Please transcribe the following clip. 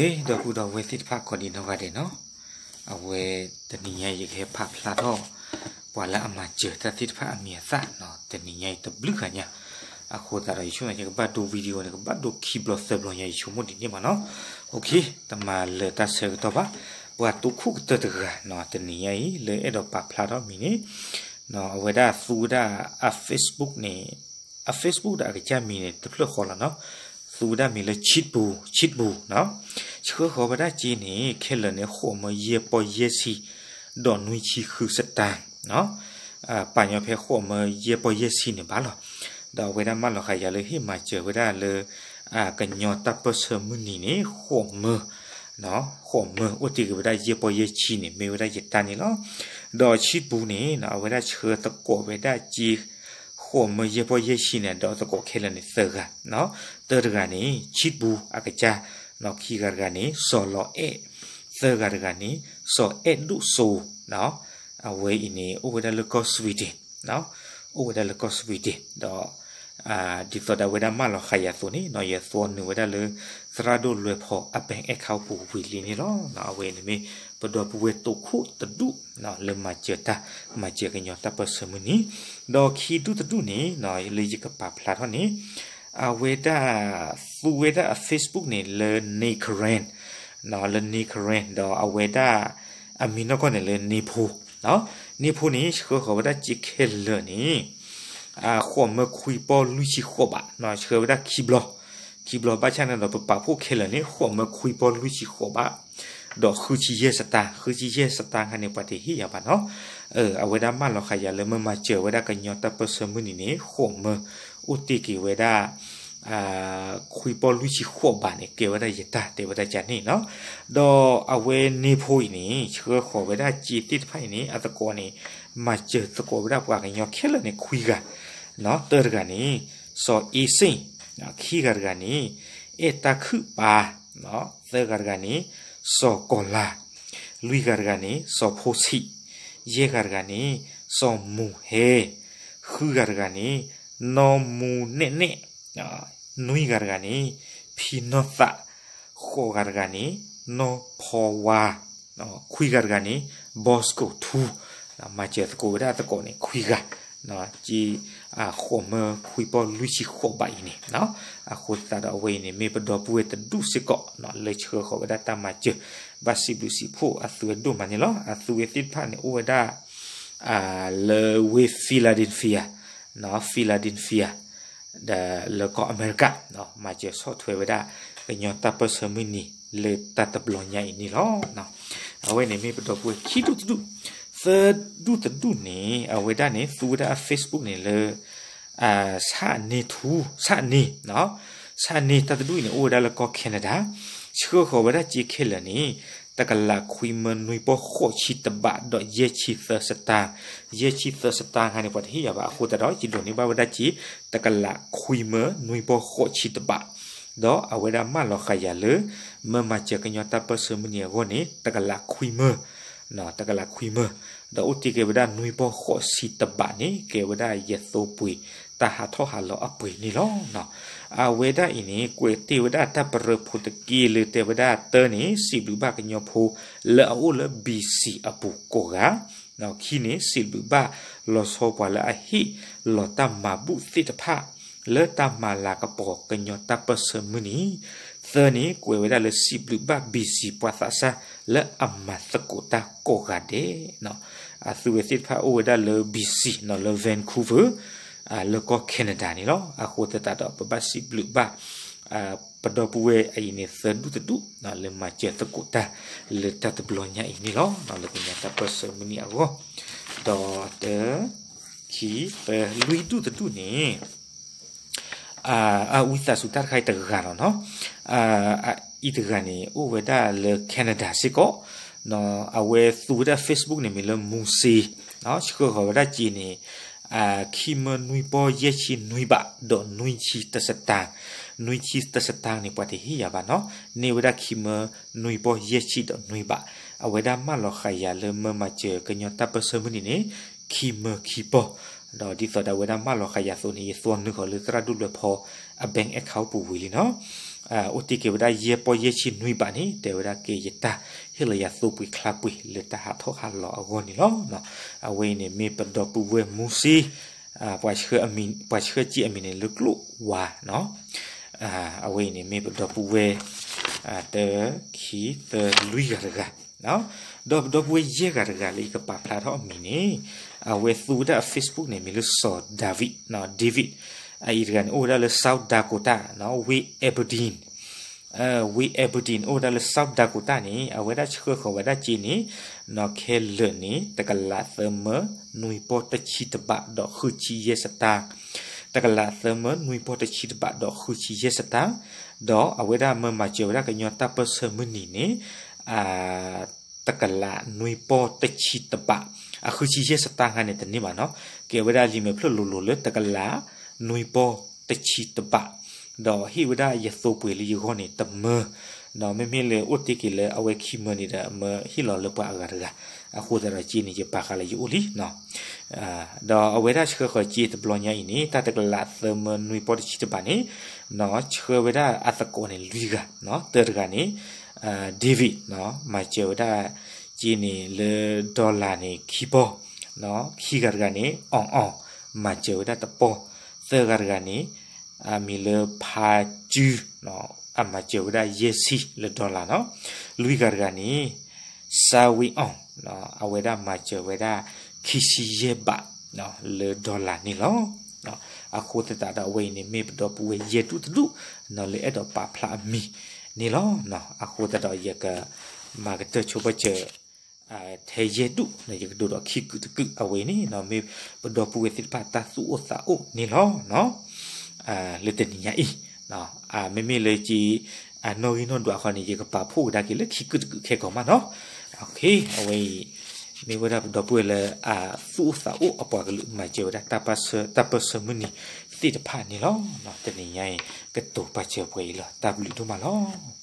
ဒီပုၢ်ဒီဝဲၢ်သ့ၣ်တဖၣ်ကိးဒံးနီၢ်ဂၤဒဲးနီၤ, အဝဲတနံၤညါအံၤ ယကဟဲဖးဖျါထီၣ် ပှၤလၢအမၤစၢၤတၢ်သ့ၣ်တဖၣ်အမံၤအသၣ်နီၤ, တနံၤညါအံၤတဘျုးဂၤညါ, အဃိသတးဒီး ယဆိကမိၣ် ယကဘၣ်ဒိ video န့ၣ် ကဘၣ်ဒိခံဘျီသၢဘျီညါ ယဆိကမိၣ်ဒ်န့ၣ်မးနီၤ. တမၤလၢတၢ်ဆၢကတီၢ်ဘၣ်, ပှၤတိခိၣ်ကတၢၢ်တဂၤနီၤ, တနံၤညါအံၤ လၢအဲၣ်ဒိးပာ်ဖျါထီၣ်မံၤန့ၣ် အဝဲဒၣ်သူဝဲဒၣ်အ Facebook န့ၣ်, အ Facebook ဒီးအကစၢ်မံၤန့ၣ် တဖျၢၣ်ဃီလီၤနီၤ, သူဝဲဒၣ်မံၤလၢ Chitbu, Chitbu နီၤ, ဆှၢဃီၤဝဲဒၣ်စ့န့ၣ် ခဲလၢာ်န့ၣ် ဃိးမၢယဲၢ်ပီၢ်ယဲၢ်ဆံ ဒီးနွံဆံဃုစတၢ်, ပာ်ညီဖဲဃိးမၢယဲၢ်ပီၢ်ယဲၢ်ဆံန့ၣ်ဘၣ်လီၤ. ဒီးအဝဲဒၣ်မၢလီၤဃာ်ယၤလၢဟ့ၣ်မၤစၢၤဝဲဒၣ်လၢ ကညီတၢ်ပၢၢ်ဆၢမုၢ်နံၤန့ၣ် ဃိးမၢ, ဃိးမၢ အိၣ်တ့ၢ်က့ၤဝဲဒၣ်ယဲၢ်ပီၢ်ယဲၢ်ဆံန့ၣ် မ့ၢ်ဝဲဒၣ်ယတၢ်န့ၣ်လီၤ. ဒီး Chitbu န့ၣ် အဝဲဒၣ်ဆှၢသကိးဝဲဒၣ်စ့ ဃိးမၢယဲၢ်ပီၢ်ယဲၢ်ဆံန့ၣ် ဒီးသကိးခဲလၢာ်န့ၣ်သၢဂၤ, တၢတဂၤန့ၣ် Chitbu အကစၢ်, ခံဂၤတဂၤန့ၣ် စီၤလီၤအဲၣ်, သၢဂၤတဂၤန့ၣ် စီၤအဲၣ်ဒိၣ်စိ, အဝဲအံၤန့ၣ် အိၣ်ဝဲဒၣ်လၢကီၢ် Sweden, အိၣ်ဝဲဒၣ်လၢကီၢ် Sweden ဒီး ဒ်သိးဒီးအဝဲဒၣ်မၢလီၤဃာ်ယၤအသိးန့ၣ် ယသွီနုာ်ဝဲဒၣ်လၢ သရၣ်ဒိၣ်လွဲၤဖီအ bank account ပူၤဝံၤလံန့ၣ်လီၤ. အဝဲန့ၣ်မ့ၢ်ပဒီပုၢ်ဝဲၢ်တိခိၣ်တဒူၣ် လၢမၤစၢၤတၢ်, မၤစၢၤကညီတၢ်ပၢၢ်ဆၢမုၢ်နံၤ, ဒီးခံဒူၣ်တဒူၣ်န့ၣ် လၢယကပာ်ဖျါထီၣ်န့ၣ် အဝဲဒၣ်သူဝဲဒၣ်အ Facebook န့ၣ် လၢ နေခရင်, လၢ နေခရင် ဒီးအဝဲဒၣ်အမံၤနီၢ်ကီၢ်န့ၣ်လၢ နေဖိ, နေဖိန့ၣ် ဆှၢဃီၤဝဲဒၣ်စ့ခဲလၢာ်န့ၣ် ဃိးမၢခွံပီၢ်လွံၢ်ဆံဃိးဘး, ဆှၢဝဲဒၣ်ခံဘျီ, ခံဘျီဘၣ်ဆၣ်န့ၣ်ဒီး ပပာ်ဖှိၣ်ခဲလၢာ်န့ၣ် ဃိးမၢခွံပီၢ်လွံၢ်ဆံဃိးဘး ဒီးဃုဆံယဲၢ်စတၢ်, ဃုဆံယဲၢ်စတၢ်ခါန့ၣ် ပှၤတဟ့ၣ်ယၤဘၣ်နီၤ. အဝဲဒၣ်မၢလီၤဃာ်ယၤလၢမ့ၢ်မၤစၢၤဝဲဒၣ်ကညီတၢ်ပၢၢ်ဆၢမုၢ်နံၤန့ၣ် ဃိးမၢ အိၣ်တ့ၢ်က့ၤဝဲဒၣ် ခွံပီၢ်လွံၢ်ဆံဃိးဘးန့ၣ် ကဲဝဲဒၣ်ယတၢ်တဲဝဲဒၣ်ကန့ၣ်နီၤ. ဒီးအဝဲနေဖိအံၤန့ၣ် ဆှၢဃီၤဝဲဒၣ်စ့သ့ၣ်တဖၣ်အံၤန့ၣ် အသကိးန့ၣ် မၤစၢၤသကိးဝဲဒၣ်ပှၤကညီခဲလၢာ်န့ၣ်ခွံဂၤ, တၢတဂၤန့ၣ် စီၤအ့စ့ၣ်, ခံဂၤတဂၤန့ၣ် အဲၣ်တၢ်ခုၣ်ပၤ, သၢဂၤတဂၤန့ၣ် စီၤကီၤလၤ, လွံၢ်ဂၤတဂၤန့ၣ် စီၤဖိဆံး, ယဲၢ်ဂၤတဂၤန့ၣ် စီၤမူၤဟဲ, ဃုဂၤတဂၤန့ၣ် နီၢ်မူၤနဲၣ်နဲၣ်, နွံဂၤတဂၤန့ၣ် ဖံနီၢ်သး, ဃိးဂၤတဂၤန့ၣ် နီၢ်ဖီဝါ, ခွံဂၤတဂၤန့ၣ် ဘီစကိးထူ, မၤစၢၤသကိးဝဲဒၣ်သကိးန့ၣ် ခွံဂၤ, က ဃိးမၢ ခွံပီၢ်လွံၢ်ဆံဃိးဘးအံၤန့ၣ်, အဃိသတးဒီးအဝဲအံၤန့ၣ် မ့ၢ်ပဒီပုၢ်ဝဲၢ်တဒူၣ်စ့ၢ်ကီး လၢဆှၢဃီၤဝဲဒၣ်တၢ်မၤစၢၤ, ဘၣ်စံးဘျုးစံးဖှိၣ်အသုဝဲဒိၣ်မးန့ၣ်လီၤ. အသုဝဲသ့ၣ်တဖၣ်န့ၣ် အိၣ်ဝဲဒၣ် လၢဝ့ၢ် Philadelphia, Philadelphia ဒီးလၢကီၢ်အမဲရကၤ, မၤစၢၤဆီၣ်ထွဲဝဲဒၣ် ကညီတၢ်ပၢၢ်ဆၢမုၢ်နံၤ လၢတၢ်တဘျီညါအံၤန့ၣ်လီၤ. အဝဲန့ၣ်မ့ၢ်ပဒီပုၢ်ဝဲၢ်ခံဒူၣ်တဒူၣ်, သၢဒူၣ်တဒူၣ်န့ၣ် အဝဲဒၣ်န့ၣ် သူဝဲဒၣ်အ Facebook န့ၣ်လၢ ဆၣ်န့ထူ, ဆၣ်န့, ဆၣ်န့တၢ်တဒူၣ်အံၤန့ၣ် အိၣ်ဝဲဒၣ်လၢကီၢ် Canada, ဆှၢဃီၤဝဲဒၣ်စ့ခဲလၢာ်န့ၣ် တကလးခွံမၢနွံပီၢ်ဃိးဆံတဘး ဒီးယဲၢ်ဆံသၢစတၢ်, ယဲၢ်ဆံသၢစတၢ်ခါန့ၣ် ပှၤတဟ့ၣ်ယၤဘၣ်အဃိသတးဒီး ယဒိးန့ၢ်ဘၣ်ဝဲဒၣ်စ့ တကလးခွံမၢနွံပီၢ်ဃိးဆံတဘး, ဒီးအဝဲဒၣ်မၢလီၤဃာ်ယၤလၢ မၢမၤစၢၤကညီတၢ်ပၢၢ်ဆၢမုၢ်နံၤအဂီၢ်န့ၣ် တကလးခွံမၢ, တကလးခွံမၢ, ဒီးအိၣ်တ့ၢ်က့ၤဝဲဒၣ်နွံပီၢ်ဃိးဆံတဘးန့ၣ် ကဲဝဲဒၣ်ယသိပှ့ၤတၢ်ဟးထီၣ်ဟးလီၤအပှ့ၤန့ၣ်လီၤ. အဝဲဒၣ်အံၤန့ၣ် ကွဲးတ့ၢ်ဝဲဒၣ်တၢ်ပရၢဖိတက့ၢ်လၢတဲဝဲဒၣ်တၢန့ၣ် စံးဘျုးဘၣ်ကညီဖိလၢအအိၣ်လၢ BC အပူၤကိးဂၤ, ခံန့ၣ် စံးဘျုးဘၣ်လီၤဆီပှၤလၢအဟ့ၣ်လီၤတၢ်မၤဘူၣ်သ့ၣ်တဖၣ် လၢတၢ်မၤလၤကပီၤကညီတၢ်ပၢၢ်ဆၢမုၢ်နံၤ, သၢန့ၣ် ကွဲးဝဲဒၣ်လၢစံးဘျုးဘၣ် BC ပှၤသးစၢ်လၢအမၤသကိးတၢ်ကိးဂၤဒဲး, အသုဝဲသ့ၣ်တဖၣ်အိၣ်ဝဲဒၣ်လၢ BC နီၤ လၢ Vancouver လၢကီၢ် Canada န့ၣ်လီၤ. အဃိသတးဒီး ပဘၣ်စံးဘျုးဘၣ် ပဒီပုၢ်ဝဲၢ်အံၤန့ၣ် သၢဒူၣ်တဒူၣ် လၢမၤစၢၤသကိးတၢ် လၢတၢ်တဘျီညါအံၤန့ၣ်လီၤ. လၢကညီတၢ်ပၢၢ်ဆၢမုၢ်နံၤအဂီၢ်, ဒီးတၢ ခံ သၢ လွံၢ်ဒူၣ်တဒူၣ်န့ၣ် အဝံသးစူၤတၢ်တခါအံၤတဂၤလီၤနီၤ. အအံၤတဂၤန့ၣ် အိၣ်ဝဲဒၣ်လၢ Canada စ့ၢ်ကီး, အဝဲသူဝဲဒၣ် Facebook န့ၣ်မ့ၢ်လၢ မူစ့, ဆှၢဃီၤဝဲဒၣ်စ့န့ၣ် ခံမၢနွံပီၢ်ယဲၢ်ဆံနွံဘး ဒီးနွံဆံတစတၢ်, နွံဆံတစတၢ်န့ၣ် ပှၤတဟ့ၣ်ယၤဘၣ်နီၤ, န့ၢ်ဝဲဒၣ်ခံမၢနွံပီၢ်ယဲၢ်ဆံဒီးနွံဘး, အဝဲဒၣ်မၢလီၤဃာ်ယၤလၢမၢမၤစၢၤကညီတၢ်ပၢၢ်ဆၢမုၢ်နံၤန့ၣ် ခံမၢခံပီၢ်, ဒီးဒ်သိးဒီးအဝဲဒၣ်မၢလီၤဃာ်ယၤအသိးန့ၣ် ယသွီနုာ်ဃီၤလၢသရၣ်ဒိၣ်လွဲၤဖီအ bank account ပူၤဝံၤလံနီၤ. အိၣ်တ့ၢ်က့ၤဝဲဒၣ်ယဲၢ်ပီၢ်ယဲၢ်ဆံနွံဘးန့ၣ် တဲဝဲဒၣ်ကဲယတၢ်ဟ့ၣ်လီၤယၤသိပှ့ၤချါပှ့ၤလၢတၢ်ဟးထီၣ်ဟးလီၤအဂီၢ်န့ၣ်လီၤ. အဝဲအံၤန့ၣ်မ့ၢ်ပဒီပုၢ်ဝဲၢ်မူစ့ ပှၤဆှၢက့ၤအမံၤန့ၣ်လၢကျိၣ်ဝါနီၤ. အဝဲအံၤန့ၣ်မ့ၢ်ပဒီပုၢ်ဝဲၢ် တၢ ခံ သၢ လွံၢ်ဂၤတဂၤ ဒီးပဒီပုၢ်ဝဲၢ်ယဲၢ်ဂၤတဂၤလၢယကပာ်ဖျါထီၣ်အမံၤန့ၣ် အဝဲသူဝဲဒၣ်အ Facebook န့ၣ် မ့ၢ်လၢစီၤဒၤဝံး David အအံၤတဂၤန့ၣ် အိၣ်ဝဲဒၣ်လၢ South Dakota နီၤ ဝ့ၢ် Aberdeen ဝ့ၢ် Aberdeen အိၣ်ဝဲဒၣ်လၢ South Dakota န့ၣ် အဝဲဒၣ်ဆှၢဃီၤဝဲဒၣ်စ့န့ၣ် နီၤ ခဲလၢာ်န့ၣ် တကလးသၢမၢနွံပီၢ်တဆံတဘးဒီးဃုဆံယဲၢ်စတၢ်, တကလးသၢမၢနွံပီၢ်တဆံတဘးဒီးဃုဆံယဲၢ်စတၢ်, ဒီးအဝဲဒၣ်မၢမၤစၢၤဝဲဒၣ်ကညီတၢ်ပၢၢ်ဆၢမုၢ်နံၤန့ၣ် တကလးနွံပီၢ်တဆံတဘး, အဃုဆံယဲၢ်စတၢ်ခါန့ၣ်တန့ၢ်ဘၣ်နီၤ, ကဲဝဲဒၣ်လံာ်မဲာ်ဖျၢၣ်လိၤလိၤလၢတကလးနွံပီၢ်တဆံတဘး, ဒီးဟ့ၣ်ဝဲဒၣ်ယသိပှ့ၤလၢယဂီၢ်န့ၣ်တမၢ, ဒီးမ့မ့ၢ်လၢအိၣ်တ့ၢ်က့ၤလၢအဝဲခံမၢန့ၣ်ဒီး အမၢဟ့ၣ်လီၤလၢပှၤအဂၤတဂၤ, အဃိသတးဒီးစ့န့ၣ် ယပာ်ဃာ်လၢယအိၣ်လံနီၤ. ဒီးအဝဲဒၣ်ဆှၢဃီၤစ့တဘျီညါအံၤန့ၣ် တၢ်တကလးသၢမၢနွံပီၢ်တဆံတဘးန့ၣ် နီၤ ဆှၢဝဲဒၣ်အသကိးန့ၣ်လွံၢ်ဂၤ, တၢတဂၤန့ၣ် David နီၤ မၤစၢၤဝဲဒၣ်စ့န့ၣ်လၢ dollar န့ၣ်ခံပီၢ်, ခံဂၤတဂၤန့ၣ် အီၣ်အီၣ် မၤစၢၤဝဲဒၣ်တပီၢ်, သၢဂၤတဂၤန့ၣ် အမံၤလၢဖါစု အမၤစၢၤဝဲဒၣ်ယဲၢ်ဆံလၢ dollar နီၤ, လွံၢ်ဂၤတဂၤန့ၣ် စၢဝံအီၣ် အဝဲဒၣ်မၤစၢၤဝဲဒၣ်ခံဆံယဲၢ်ဘးလၢ dollar န့ၣ်လီၤ. အဃိသတးဒီးအဝဲအံၤန့ၣ် မ့ၢ်ပဒီပုၢ်ဝဲၢ်ယဲၢ်ဒူၣ်တဒူၣ်နီၤ လၢအဲၣ်ဒိးပာ်ဖျါအမံၤန့ၣ်လီၤ. အဃိသတးဒီးယကမၤကတၢၢ်ဆိပၢၢ်စၢၤ ထဲယဲၢ်ဒူၣ်န့ၣ် ယကဒိးဒီးခံကုာ်တကုာ်အဝဲန့ၣ် မ့ၢ်ပဒီပုၢ်ဝဲၢ်သ့ၣ်တဖၣ်တၢ်သူၣ်အိၣ်သးအိၣ်န့ၣ်လီၤ. လၢတနံၤညါအံၤ မ့မ့ၢ်လၢက့ အနီၣ်ဂံၢ်နီၣ်ဒွးဃီန့ၣ် ယကပာ်ဖှိၣ်ကဒါက့ၤလၢခံကုာ်တကုာ်ခဲကိာ်မးနီၤ. အဝဲအံၤ မ့ၢ်ဝဲဒၣ်ပဒီပုၢ်ဝဲၢ်လၢအသူၣ်အိၣ်သးအိၣ်အပှၤကလုာ် မၤစၢၤဝဲဒၣ် တၢ်ပၢၢ်ဆၢမုၢ်နံၤသ့ၣ်တဖၣ်န့ၣ်လီၤ. တနံၤညါအံၤ ကတိၤပာ်စၢၤပှဲၤအံၤလီၤ. တၢ်ဘျုးဒိၣ်မးလီၤ.